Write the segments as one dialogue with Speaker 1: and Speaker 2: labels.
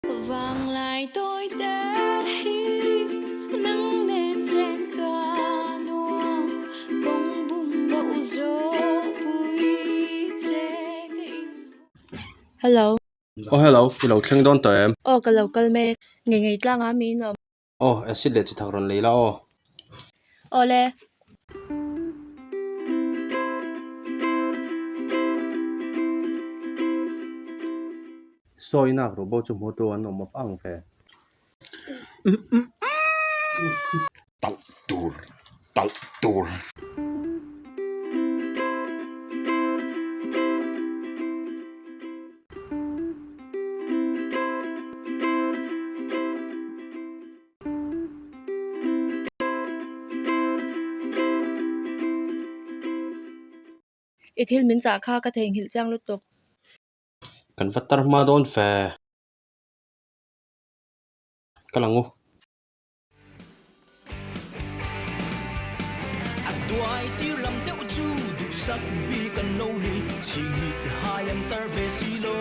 Speaker 1: Vanglai tawi te hi nang nen chen ka nuam kawng bum bo zawh pui che ka in
Speaker 2: Hello.
Speaker 3: Aw hello, i lo thleng dawn tawh em?
Speaker 2: Aw ka lo kal mek. Ngei ngei tlang a mi in awm.
Speaker 3: Aw, acid leh chi thak rawn lei la aw.
Speaker 2: Awle.
Speaker 3: Saw inak ruh bo chu hmu tu an awm awp ang ve.
Speaker 4: Talh tur, talh tur.
Speaker 2: I thil min chah kha ka theihnghilh chiang lutuk.
Speaker 3: Kan va tar hma dawn fe. Ka lang u.
Speaker 5: A tuai tir lam deuh chu duhsak bik an lo ni, chhingmit hai an tar ve si lo.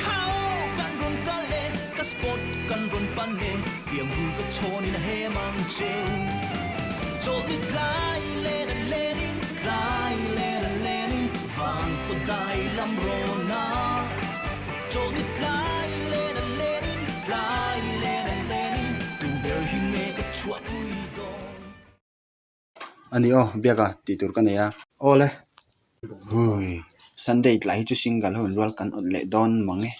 Speaker 5: Kha aw kan rawn kal e, ka spot kan rawn pan e, tiang hu ka chhawnin a hem ang cheu. Chawlhni tlai len a lenin, tlai len a lenin, vang khaw dai lam rawn a. Chawlhni tlai len a lenin, tlai len a lenin, tu ber hi nge ka chhuahpui dawn?
Speaker 6: A ni aw, biaka tih tur ka nei a.
Speaker 3: Aw le.
Speaker 6: Hui, Sunday tlai hi chu single ho inrual kan awt leh dawn mang e.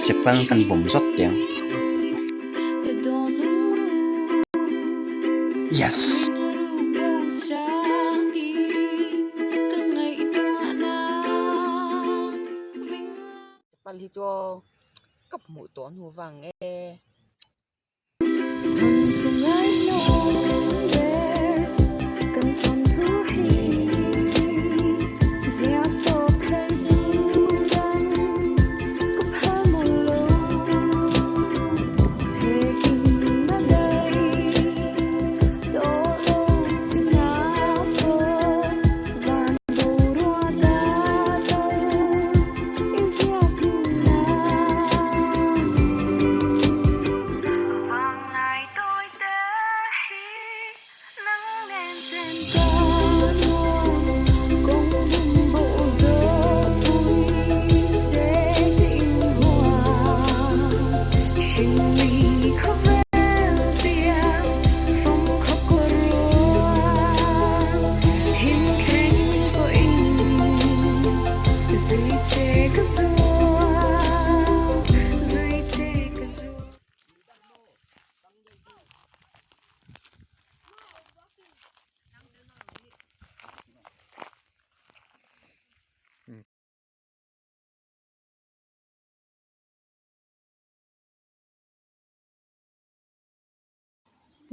Speaker 6: Chapal kan bawm zawt teh ang. Yes!
Speaker 7: Chapal hi chu ka hmuh tawh hnu vang e.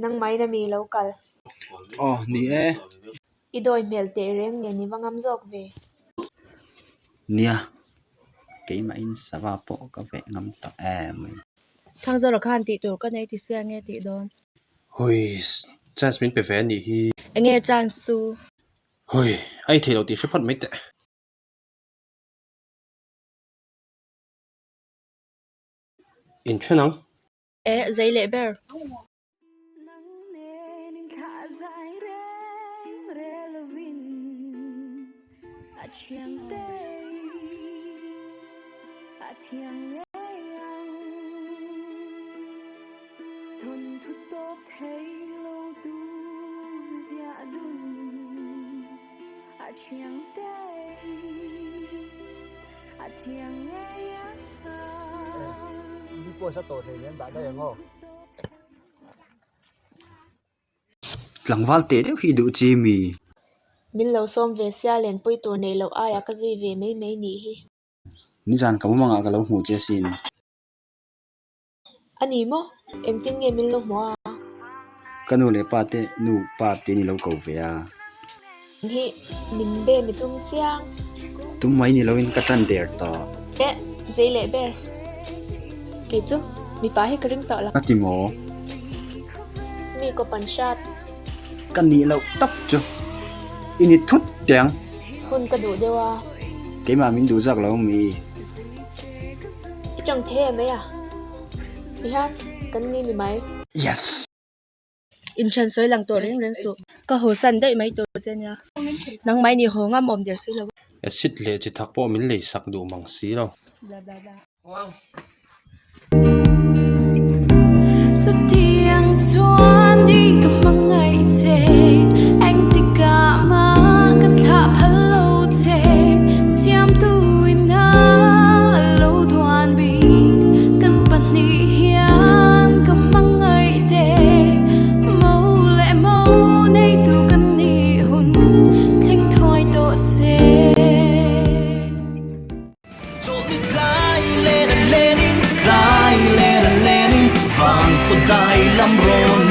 Speaker 2: Nangmah in ami lo kal.
Speaker 6: Aw ni e.
Speaker 2: I dawi hmel teh reng nen i va ngam zawk ve.
Speaker 6: Nia, keimahin sava pawh ka veh ngam tawh em.
Speaker 2: Thangzawra khan tih tur ka nei ti sia nge tih dawn.
Speaker 3: Huiss, chance min pe ve a nih hi.
Speaker 2: Enge chance chu?
Speaker 3: Hui, a i theih loh tih hre phawt mai teh. Inthen ang.
Speaker 2: Eh, zei leh ber.
Speaker 6: Tlangval teh deuh hi duh chi mi?
Speaker 2: Min lo sawm ve sia lenpui tur neih loh aiah ka zui ve mai mai nih hi.
Speaker 6: Nizan ka mumangah ka lo hmuh che asin.
Speaker 2: A ni maw? Engtin nge min lo hmuh a?
Speaker 6: Ka nu leh pa te nu pa te ni lo ko ve a.
Speaker 2: Hi, min be mi tum chiang.
Speaker 6: Tum mai ni loin ka tan der tawh.
Speaker 2: Eh, zei leh ber. Kei chu, mipa hi ka ring tawh lo.
Speaker 6: A ti maw?
Speaker 2: Mi kawp an hrat.
Speaker 6: Ka nih loh tak chu i ni thut teh ang.
Speaker 2: Hun ka duh deuh a.
Speaker 6: Keimah min duh zak lo mi.
Speaker 2: I tang thei em mai a. Tihian kan ni ni mai.
Speaker 6: Yes!
Speaker 8: Inthian sawi lang tawh reng reng suh. Ka haw san daih mai tur che nia. Nangmah i haw ngam awm der si lo.
Speaker 3: Acid leh chi thak pawh min lei sak duh mang si lo.
Speaker 1: Chutiang chuan di ka hmangaih che, engtikah mah ka thlah phal lo che, siamtu ina lo duan bik kan pahnih hian ka hmangaih te, mo leh mo neitu kan nih hun thleng thuai tawh se.
Speaker 5: Chawlhni tlai len a lenin, tlai len a lenin, vang khaw dai lam rawn.